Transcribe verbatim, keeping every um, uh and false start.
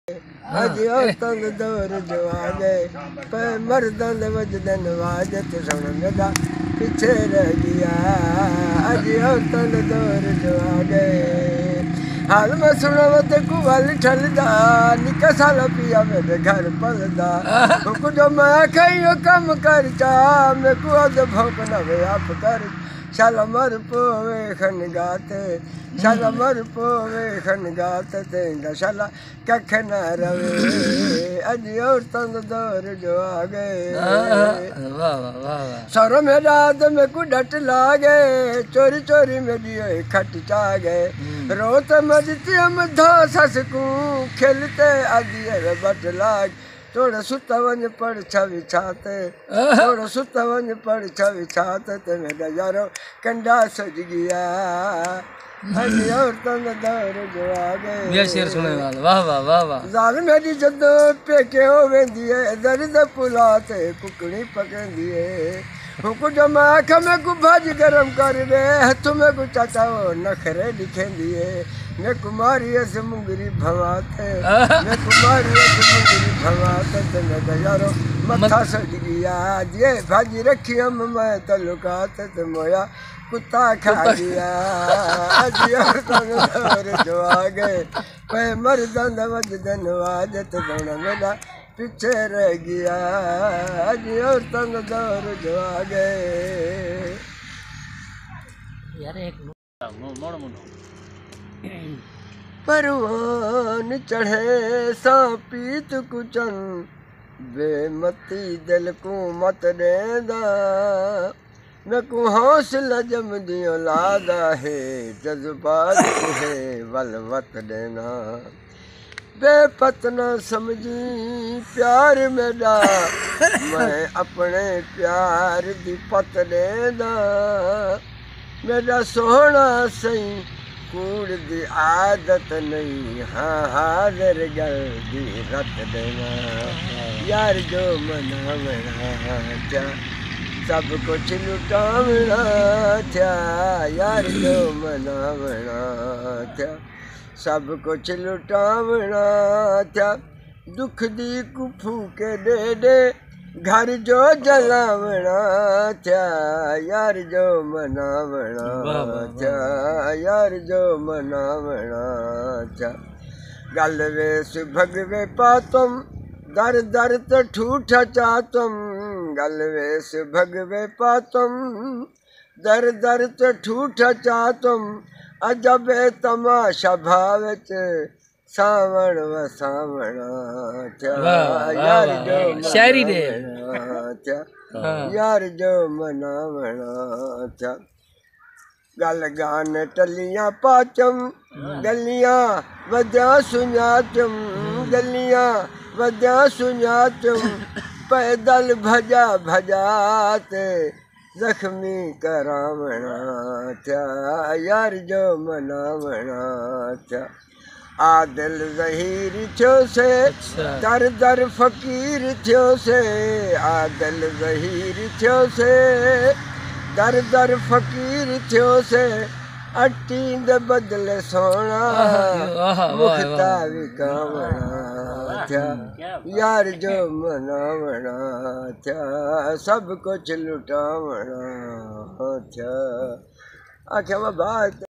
اڄ عورتاں دے دور جو آ ڳئے، پئے مرداں دے وڄدن واجت، سݨ میݙا پچھے رہ ڳیا۔ اڄ عورتاں دے دور جو آ ڳئے، حال میں سݨاواں تیکوں ول ٹھلدا، نکا سالا پیا میݙے گھر پلدا۔ حکم جو میں آکھاں ایہو کم کر چا، میکوں ادھ بھوک نہ وے آپ کر۔ شالا مر پووے خنگا تے، شالا مر پووے خنگا تے، تیندا شالا ککھ نہ روے۔ اڄ عورتاں دا دور جو آ ڳئے۔ ہاں، ہاں، واہ، واہ، واہ، واہ۔ سورو میݙا تے میکوں ݙٹ لا ڳئے، چوری چوری میݙی اوئے کھٹ چا ڳئے۔ ہوں۔ رو تے میں ݙتی ہم دھا سس کوں، کھل تے آدھی اے وے بٹ لا ڳئے۔ توڑ ستا ونڄ پڑ چھا وچھا تے، آہا۔ توڑ ستا ونڄ پڑ چھا وچھا تے، تے میݙا یارو کنڈا سڄ ڳیا۔ اڄ عورتاں دا دور جو آ ڳئے۔ ٻیا شعر سݨے نال، واہ، واہ، واہ، واہ۔ ذال میݙی جدوں پیکے ہو ویندی ہے، درد پلا تے ککڑی پکیندی ہے۔ حکم جو میں آکھاں میکوں بھڄ گرم کر ݙے، ہتھوں میکوں چاچا او نخرے ݙکھیندی ہے۔ میکوں ماری اس مونگری بھوا تے، میکوں ماری اس مونگری بھوا تے، تے میݙا یارو متھا سڄ ڳیا۔ جے بھڄ رکھی ہم میں تعلقات تے، مویا کتا کھا ڳیا۔ اڄ عورتاں دا دور جو آ ڳئے، پئے مرداں دا وڄدن واجت، سݨ میݙا پچھے رہ ڳیا۔ اڄ عورتاں دا دور جو آ ڳئے۔ یار، ہک پروان چڑھے ساں پیت کچن، بے متی دل کوں مت ݙیندا۔ میکوں حوصلہ ڄمدی اولاد آہے، جذبات کوں ہے ول وت ݙیندا۔ بے پت نہ سمجھی پیار میݙا، میں اپݨے پیار دی پت ݙیندا۔ میݙا سوہݨا سئیں، کوڑ دی عادت نئیں، ہاں حاضر ڳل دی رت ݙیندا۔ یار جو مناوݨا تھیا، سب کجھ لٹاوݨا تھیا۔ یار جو مناوݨا تھیا، سب کجھ لٹاوݨا تھیا۔ ݙکھ دی کوں پھوکے ݙے ݙے، گھر جو جلاوݨا تھیا۔ یار جو مناوݨا واہ، واہ، واہ۔ تھیا، یار جو مناوݨا تھیا۔ ڳل ویس بھڳوے پاتم، در در تے ٹھوٹھا چاتم۔ ڳل ویس بھڳوے پاتم، در در تے ٹھوٹھا چاتم۔ عجب اے تماشا بھا وچ، ساوݨ وساوݨا تھیا۔ واہ، واہ، یار واہ، جو واہ۔ شاعری دے۔ مناوݨا تھیا۔ ہاں۔ یار جو مناوݨا تھیا۔ ڳل ڳان ٹلیاں پاچم، ہاں۔ ڳلیاں ودیاں سنڄاچم، ہوں۔ ڳلیاں ودیاں سنڄاچم، پیدل بھڄا بھڄا تے زخمی کراوݨا تھیا۔ یار جو مناوݨا تھیا۔ عادل ظہیر تھیوسے، اچھا۔ در در فقیر تھیوسے۔ عادل ظہیر تھیوسے، در در فقیر تھیوسے۔ اٹی دے بدلے سوہݨا، آہا، آہا، واہ، واہ۔ مختا وکاوݨا تھیا۔ یار جو مناوݨا تھیا، سب کجھ لٹاوݨا تھیا۔ آکھیا میں بھا